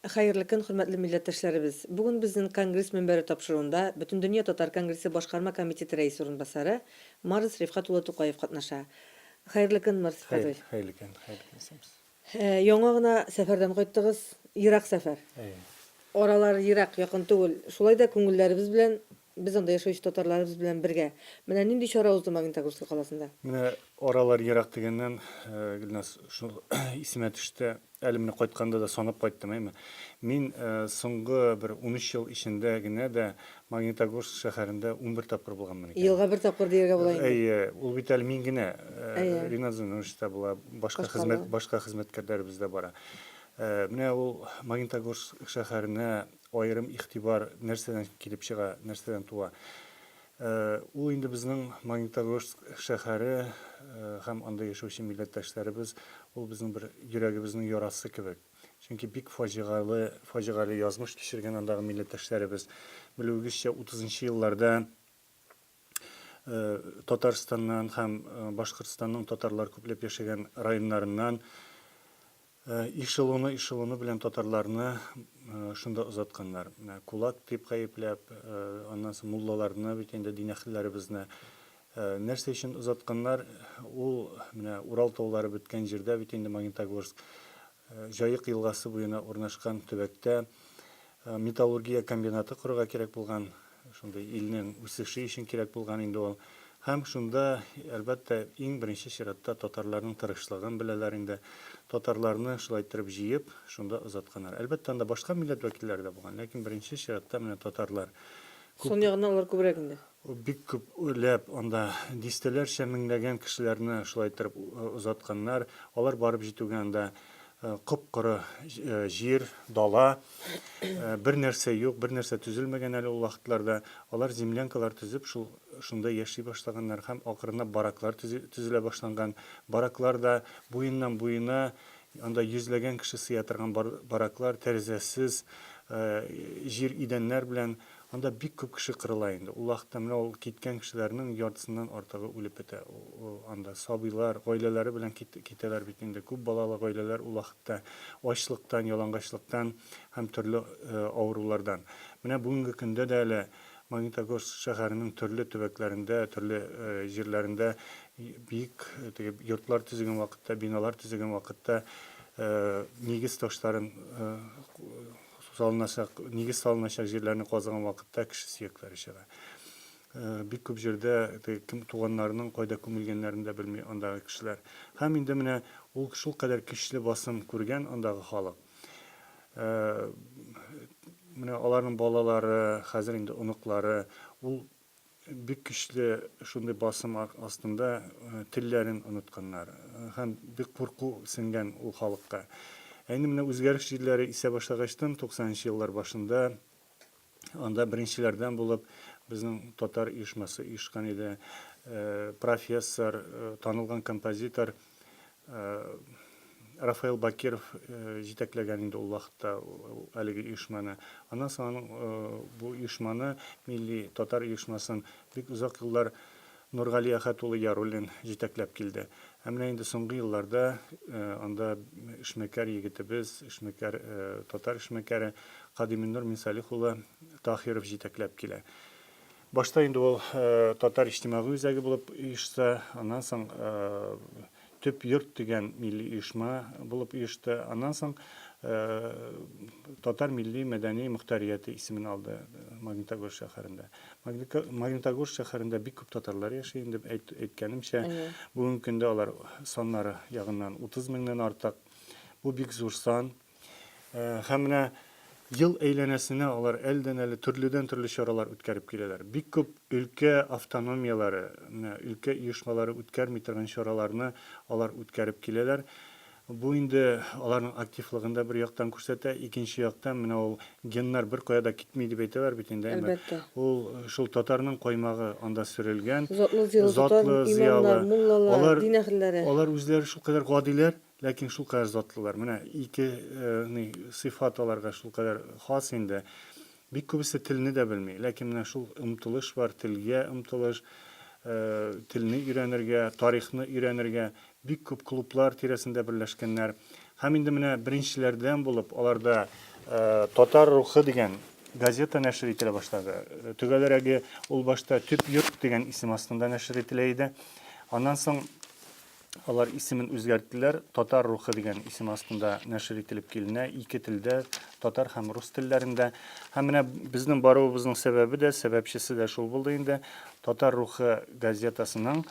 Хәерле көн, хөрмәтле милләттәшләребез! Бүген безнең Конгресс мөнбәре тапшыруында Бөтендөнья татар конгрессы башкарма комитеты рәисе урынбасары Марс Рифкать улы Тукаев катнаша. Хәерле көн, Марс Рифкать улы! Хәерле көн, хәерле көн, исәнмесез. Яңа гына сәфәрдән кайттыгыз. Ерак сәфәр. Әйе. Аралар ерак, якын түгел. Шулай да күңелләребез белән без анда яшәүче татарларыбыз белән бергә. Менә нинди чара узды Магнитогорск каласында? Менә аралар ерак дигәннән, Гөлназ, шул исемә төште. Әле менә кайтканда да санап кайттым, әйме. Мин соңгы бер 13 ел эчендә генә дә Магнитогорск шәһәрендә 11 тапкыр булганмын икән. Елга бер тапкыр дияргә була инде. Әйе, ул бит әле мин генә. Ринат Зиннурович та була, башка хезмәт, башка хезмәткәрләребез дә бара. Менә ул Магнитогорск шәһәренә аерым игътибар нәрсәдән килеп чыга, нәрсәдән туа? Ул инде безнең Магнитогорск шәһәре һәм анда яшәүче милләттәшләребез, ул безнең бер йөрәгебезнең ярасы кебек. Чөнки бик фаҗигале, фаҗигале язмыш кичергән андагы милләттәшләребез. Белүегезчә, утызынчы елларда Татарстаннан һәм Башкортстанның татарлар күпләп яшәгән районнарыннан Эшелоны эшелоны белән татарларны шунда озатканнар. Менә кулак дип гаепләп, аннан соң муллаларны бит инде дин әһелләребезне нәрсә өчен озатканнар? Ул менә Урал таулары беткән җирдә бит инде Магнитогорск, Җаек елгасы буена урнашкан төбәктә Металлургия комбинаты корырга кирәк булган, шундый илнең үсеше өчен кирәк булган инде ул. Һәм шунда, әлбәттә, иң беренче чиратта татарларның тырышлыгын беләләр инде. Татарларны шулай иттереп җыеп, шунда озатканнар. Әлбәттә, анда башка милләт вәкилләре дә булган, ләкин беренче чиратта менә татарлар. Күп, Сан ягыннан алар күбрәк инде. Бик күп ләп анда дистәләрчә меңләгән кешеләрне шулай иттереп озатканнар. Алар барып җитүгә анда коп-коры җир, дала, бер нәрсә юк, бер нәрсә төзелмәгән әле ул вакытларда. Алар землянкалар төзеп, шул шунда яши башлаганнар һәм акрынлап бараклар төзелә башланган. Бараклар да буеннан буена анда йөзләгән кеше сыя торган бараклар, тәрәзәсез, җир идәннәр белән. Анда бик күп кеше кырыла инде. Ул вакытта менә ул киткән кешеләрнең яртысыннан артыгы үлеп бетә. Анда сабыйлар, гаиләләре белән китәләр бит инде. Күп балалы гаиләләр ул вакытта ачлыктан, ялангачлыктан һәм төрле авырулардан. Менә бүгенге көндә дә әле Магнитогорск шәһәренең төрле төбәкләрендә, төрле җирләрендә биек теге йортлар төзегән вакытта, биналар төзегән вакытта нигез ташларын Салыначак, нигез салыначак җирләрне казыган вакытта кеше сөякләре чыга. Бик күп җирдә теге кем туганнарының кайда күмелгәннәрен дә белми андагы кешеләр. Һәм инде менә ул шулкадәр көчле басым күргән андагы халык. Менә аларның балалары, хәзер инде оныклары, ул бик көчле шундый басым астында телләрен онытканнар һәм бик курку сеңгән ул халыкка. Ә инде менә үзгәреш җилләре исә башлагачтын, 90 нчы еллар башында анда беренчеләрдән булып безнең татар оешмасы оешкан иде. Профессор, танылган композитор Рафаэл Бакиров җитәкләгән инде ул вакытта әлеге оешманы. Аннан соң аның бу оешманы, милли татар оешмасын бик озак еллар Нургали Әхәт улы Яруллин җитәкләп килде. Ә менә инде соңгы елларда анда эшмәкәр егетебез, эшмәкәр, татар эшмәкәре Кадыйминнур Минсалих улы Таһиров җитәкләп килә. Башта инде ул Татар иҗтимагый үзәге булып оешса, аннан соң Төп йорт дигән милли оешма булып оешты. Аннан соң Татар милли мәдәни мохтарияте исемен алды Магнитогорск шәһәрендә. Магнитогорск шәһәрендә бик күп татарлар яши инде, әйткәнемчә, бүгенге көндә алар саннары ягыннан 30 меңнән артык. Бу бик зур сан. Һәм менә ел әйләнәсенә алар әледән-әле төрледән-төрле чаралар үткәреп киләләр. Бик күп өлкә автономияләре, менә өлкә оешмалары үткәрми торган чараларны алар үткәреп киләләр. Бу инде аларның активлыгын да бер яктан күрсәтә, икенче яктан менә ул геннар беркая да китми дип әйтәләр бит инде, әмма Әлбәттә. ул шул татарның каймагы анда сөрелгән, Затлы зыялы татар, затлы зыялы. имамнар, муллалар, Алар, дин әһелләре. алар үзләре шулкадәр гадиләр, Ләкин шулкадәр затлылар. Менә ике ни сыйфат аларга шулкадәр хас инде. Бик күбесе телне дә белми. Ләкин менә шул омтылыш бар, телгә омтылыш, телне өйрәнергә, тарихны өйрәнергә. Бик күп клублар тирәсендә берләшкәннәр. Һәм инде менә беренчеләрдән булып аларда Татар рухы дигән газета нәшер ителә башлады. Төгәлрәге, ул башта Төп йорт дигән исем астында нәшер ителә иде. Аннан соң алар исемен үзгәрттеләр, Татар рухы дигән исем астында нәшер ителеп киленә, ике телдә, татар һәм рус телләрендә. Һәм менә безнең баруыбызның сәбәбе дә, сәбәпчесе дә шул булды инде. Татар рухы газетасының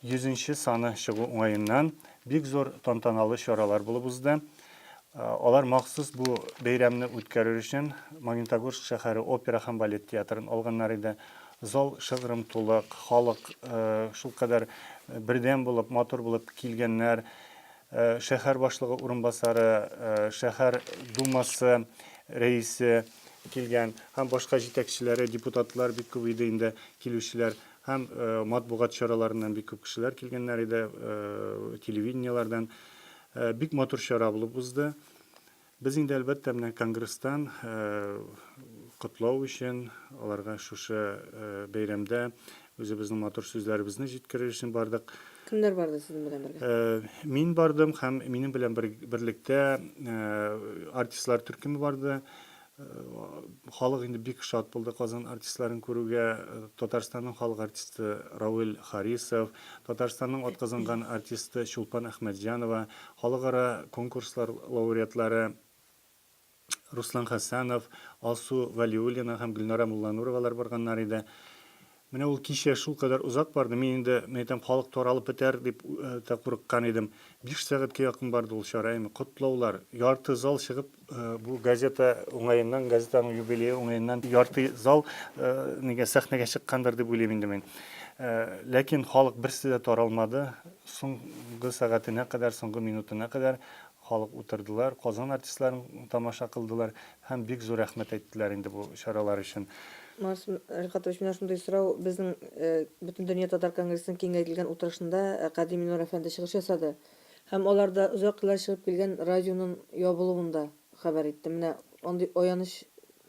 100 нче саны чыгу уңаеннан бик зур тантаналы чаралар булып узды. Алар махсус бу бәйрәмне үткәрер өчен Магнитогорск шәһәре опера һәм балет театрын алганнар иде. Зал шыгрым тулы, халык шулкадәр бердәм булып, матур булып килгәннәр. Шәһәр башлыгы урынбасары, шәһәр думасы рәисе килгән һәм башка җитәкчеләре, депутатлар бик күп иде инде килүчеләр һәм матбугат чараларыннан бик күп кешеләр килгәннәр иде, телевидениеләрдән. Бик матур чара булып узды. Без инде, әлбәттә, менә конгресстан котлау өчен, аларга шушы бәйрәмдә үзебезнең матур сүзләребезне җиткерер өчен бардык. Кемнәр барды сезнең белән бергә? Мин бардым һәм минем белән берлектә артистлар төркеме барды. Халык инде бик шат булды Казан артистларын күрүгә. Татарстанның халык артисты Равил Харисов, Татарстанның атказанган артисты Чулпан Әхмәтҗанова, халыкара конкурслар лауреатлары Руслан Хәсәнов, Алсу Вәлиуллина һәм Гөлнара Муллануровалар барганнар иде. Менә ул кичә шулкадәр озак барды, мин инде, мин әйтәм, халык таралып бетәр дип тә курыккан идем. 5 сәгатькә якын барды ул чара, әйме, котлаулар, ярты зал чыгып, бу газета уңаеннан, газетаның юбилее уңаеннан ярты зал нигә сәхнәгә чыккандыр дип уйлыйм инде мин. Ләкин халык берсе дә таралмады, соңгы сәгатенә кадәр, соңгы минутына кадәр халык утырдылар, Казан артистларын тамаша кылдылар һәм бик зур рәхмәт әйттеләр инде бу чаралар өчен. Марс Рифкатович, менә шундый сорау, безнең Бөтендөнья татар конгрессының киңәйтелгән утырышында Кадри Миннур әфәнде чыгыш ясады һәм аларда озак еллар чыгып килгән радионың ябылуын да хәбәр итте. Менә андый аяныч,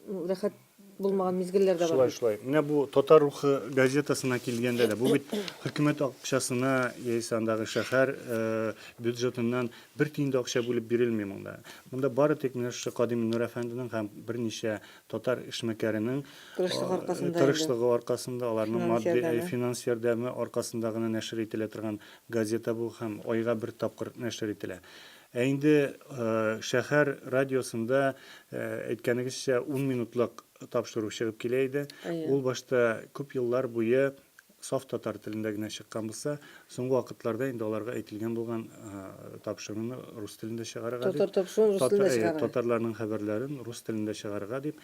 ну, рәхәт булмаган мизгелләр дә бар Шулай, шулай. Менә бу Татар рухы газетасына килгәндә дә, бу бит хөкүмәт акчасына яисә андагы шәһәр бюджетыннан бер тиен дә акча бүлеп бирелми монда. Монда бары тик менә шушы Кадыйм Миннур әфәнденең һәм берничә татар эшмәкәренең тырышлыгы аркасында, тырышлыгы аркасында, аларның матди финанс ярдәме аркасында гына нәшер ителә торган газета бу һәм айга бер тапкыр нәшер ителә. Ә инде шәһәр радиосында, әйткәнегезчә, ун минутлык тапшыру чыгып килә иде. Ул башта күп еллар буе саф татар телендә генә чыккан булса, соңгы вакытларда инде аларга әйтелгән булган тапшыруны рус телендә чыгарырга дип. Татар тапшыруын рус телендә чыгарырга. Татарларның хәбәрләрен рус телендә чыгарырга дип.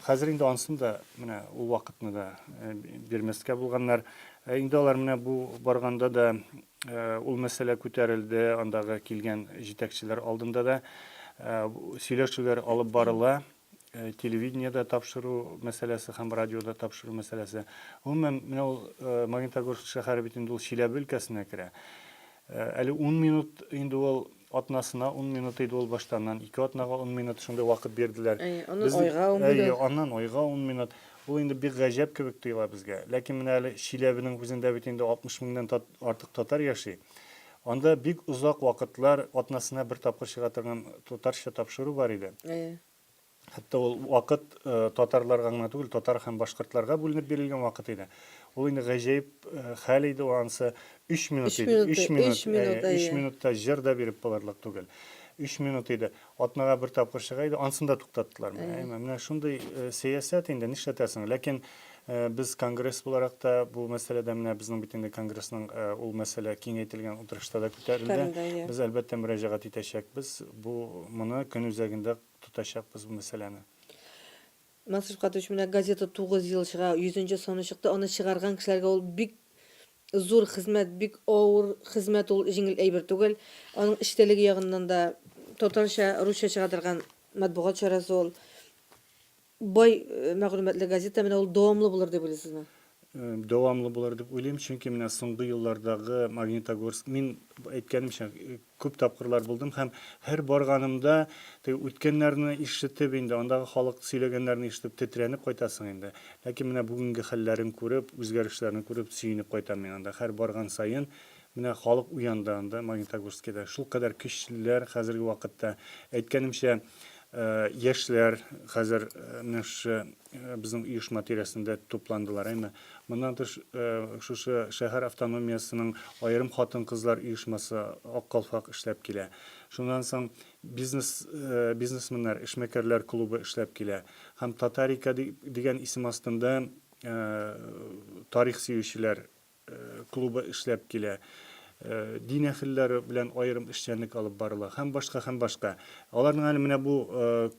Хәзер инде ансын да менә ул вакытны да бирмәскә булганнар. Инде алар менә бу барганда да ул мәсьәлә күтәрелде, андагы килгән җитәкчеләр алдында да сөйләшүләр алып барыла. Телевидениедә тапшыру мәсьәләсе һәм радиода тапшыру мәсьәләсе. Гомумән, менә ул Магнитогорск шәһәре бит инде ул Чиләбе өлкәсенә керә. Әле 10 минут инде ул атнасына 10 минут иде ул башта, аннан 2 атнага 10 минут шундый вакыт бирделәр. Әйе, аннан айга 10 минут. Әйе, аннан айга 10 минут. Ул инде бик гаҗәп кебек тоела безгә. Ләкин менә әле Чиләбенең үзендә бит инде 60 меңнән артык татар яши. Анда бик озак вакытлар атнасына бер тапкыр чыга торган татарча тапшыру бар иде. Әйе. Хәтта ул вакыт татарларга гына түгел, татар һәм башкортларга бүленеп бирелгән вакыт иде. Ул инде гаҗәеп хәл иде, ул анысы 3 минут иде. 3 минут, 3 минут, 3 минутта җыр да биреп булырлык түгел. 3 минут иде. Атнага бер тапкыр чыга иде, ансын да туктаттылар. Менә, менә шундый сәясәт инде, нишләтәсең? Ләкин Без конгресс буларак та бу мәсьәләдә менә безнең бит инде конгрессның ул мәсьәлә киңәйтелгән утырышта да күтәрелде. Без әлбәттә мөрәҗәгать итәчәкбез. Бу моны көн үзәгендә тотачакбыз бу мәсьәләне. Мансур Шәфкатович, менә газета 9 ел чыга, 100 нче саны чыкты. Аны чыгарган кешеләргә ул бик зур хезмәт, бик авыр хезмәт ул, җиңел әйбер түгел. Аның эчтәлеге ягыннан да татарча, русча чыга торган матбугат чарасы ул. Бай мәгълүматлы газета менә ул дәвамлы булыр дип уйлыйсызмы? Дәвамлы булыр дип уйлыйм, чөнки менә соңгы еллардагы Магнитогорск, мин әйткәнемчә, күп тапкырлар булдым һәм һәр барганымда теге үткәннәрне ишетеп инде, андагы халык сөйләгәннәрне ишетеп тетрәнеп кайтасың инде. Ләкин менә бүгенге хәлләрен күреп, үзгәрешләрне күреп сөенеп кайтам мин анда. Һәр барган саен. Менә халык уянды анда, Магнитогорскида. Шулкадәр көчлеләр хәзерге вакытта. Әйткәнемчә, яшьләр хәзер менә шушы безнең оешма тирәсендә тупландылар, әйме. Моннан тыш, шушы шәһәр автономиясенең аерым хатын-кызлар оешмасы Ак калфак эшләп килә. Шуннан соң бизнес, бизнесменнар, эшмәкәрләр клубы эшләп килә. Һәм Татарика дигән исем астында тарих сөючеләр клубы эшләп килә. Дин әһелләре белән аерым эшчәнлек алып барыла һәм башка, һәм башка. Аларның әле менә бу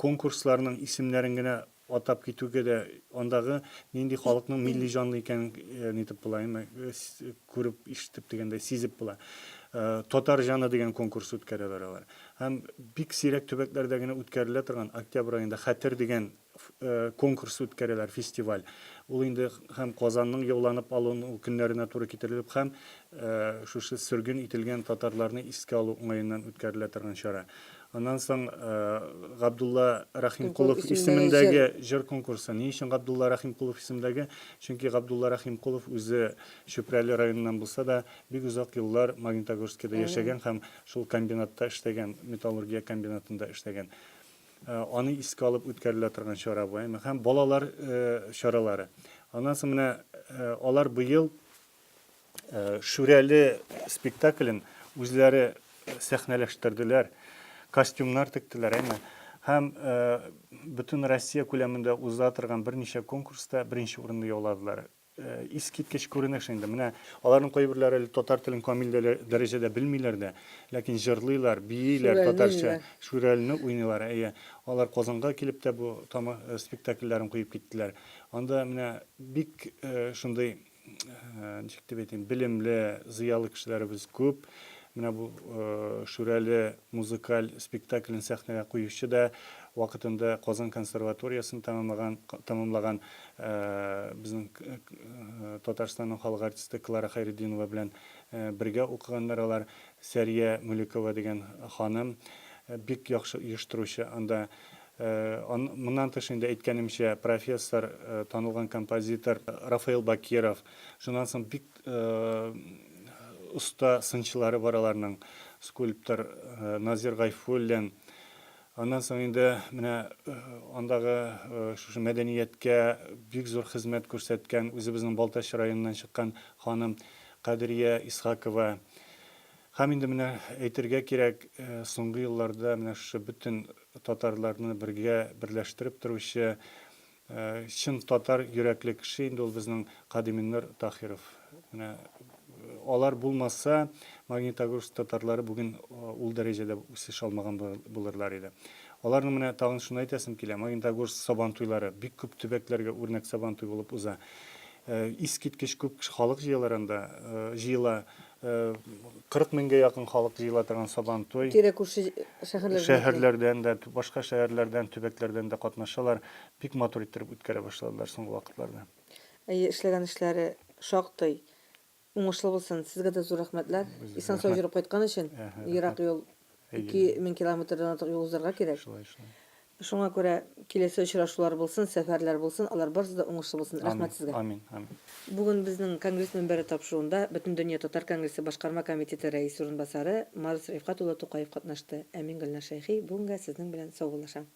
конкурсларның исемнәрен генә атап китүгә дә андагы нинди халыкның милли җанлы икәнен нитеп була, әйме, күреп, ишетеп дигәндәй, сизеп була. Татар җаны дигән конкурс үткәрәләр алар. Һәм бик сирәк төбәкләрдә генә үткәрелә торган октябрь аенда Хәтер дигән конкурс үткәрәләр, фестиваль. Ул инде һәм Казанның яуланып алыну көннәренә туры китерелеп, һәм шушы сөрген ителгән татарларны искә алу уңаеннан үткәрелә торган чара. Аннан соң Габдулла Рәхимкулов исемендәге җыр конкурсы. Ни өчен Габдулла Рәхимкулов исемендәге? Чөнки Габдулла Рәхимкулов үзе Чүпрәле районыннан булса да, бик озак еллар Магнитогорскида яшәгән һәм шул комбинатта эшләгән, металлургия комбинатында эшләгән. Аны искә алып үткәрелә торган чара бу, әйме? Һәм балалар чаралары. Аннан соң менә алар быел Шүрәле спектаклен үзләре сәхнәләштерделәр, костюмнар тектеләр, әйме? Һәм бөтен Россия күләмендә уза торган берничә конкурста беренче урынны яуладылар. Искиткеч күренеш инде. Менә аларның кайберләре әле татар телен камил дәрәҗәдә белмиләр дә, ләкин җырлыйлар, бииләр татарча, шүрәлене уйныйлар. Әйе, алар Казанга килеп тә бу тама спектакльләрен куеп киттеләр. Анда менә бик шундый, ничек дип әйтим, белемле, зыялы кешеләребез күп. Менә бу Шүрәле музыкаль спектаклен сәхнәгә куючы да вакытында Казан консерваториясен тәмамлаган, тәмамлаган безнең Татарстанның халык артисты Клара Хәйретдинова белән бергә укыганнар алар. Сәрия Мөлекова дигән ханым бик яхшы оештыручы анда. Моннан тыш инде әйткәнемчә, профессор, танылган композитор Рафаэл Бакиров, шуннан соң бик оста сынчылары бар аларның, скульптор Назир Гайфуллин. Аннан соң инде менә андагы шушы мәдәнияткә бик зур хезмәт күрсәткән, үзебезнең Балтач районыннан чыккан ханым Кадрия Исхакова. Һәм инде менә әйтергә кирәк, соңгы елларда менә шушы бөтен татарларны бергә берләштереп торучы Чын татар йөрәкле кеше инде ул безнең Кадиминнур Таһиров. Менә алар булмаса, Магнитогорск татарлары бүген ул дәрәҗәдә үсеш алмаган булырлар иде. Аларның менә тагын шуны әйтәсем килә, Магнитогорск Сабантуйлары бик күп төбәкләргә үрнәк Сабантуй булып уза. Искиткеч күп халык җыялар анда, җыела. 40 меңгә якын халык җыела торган Сабантуй. Тирә-күрше шәһәрләрдән. Шәһәрләрдән дә, башка шәһәрләрдән, төбәкләрдән дә катнашалар. Бик матур иттереп үткәрә башладылар соңгы вакытларда. Әйе, эшләгән эшләре шактый уңышлы булсын. Сезгә дә зур рәхмәтләр. Исән-сау җөреп кайткан өчен. Ерак юл, 2000 километрдан артык юл узарга кирәк. Шулай, шулай. Шуңа күрә киләсе очрашулар булсын, сәфәрләр булсын, алар барысы да уңышлы булсын. Рәхмәт сезгә. Амин, амин. Бүген безнең Конгресс мөнбәре тапшыруында Бөтендөнья татар конгрессы башкарма комитеты рәисе урынбасары Марс Рифкать улы Тукаев катнашты. Ә мин Гөлнар Шәйхи бүгенгә сезнең белән саубуллашам.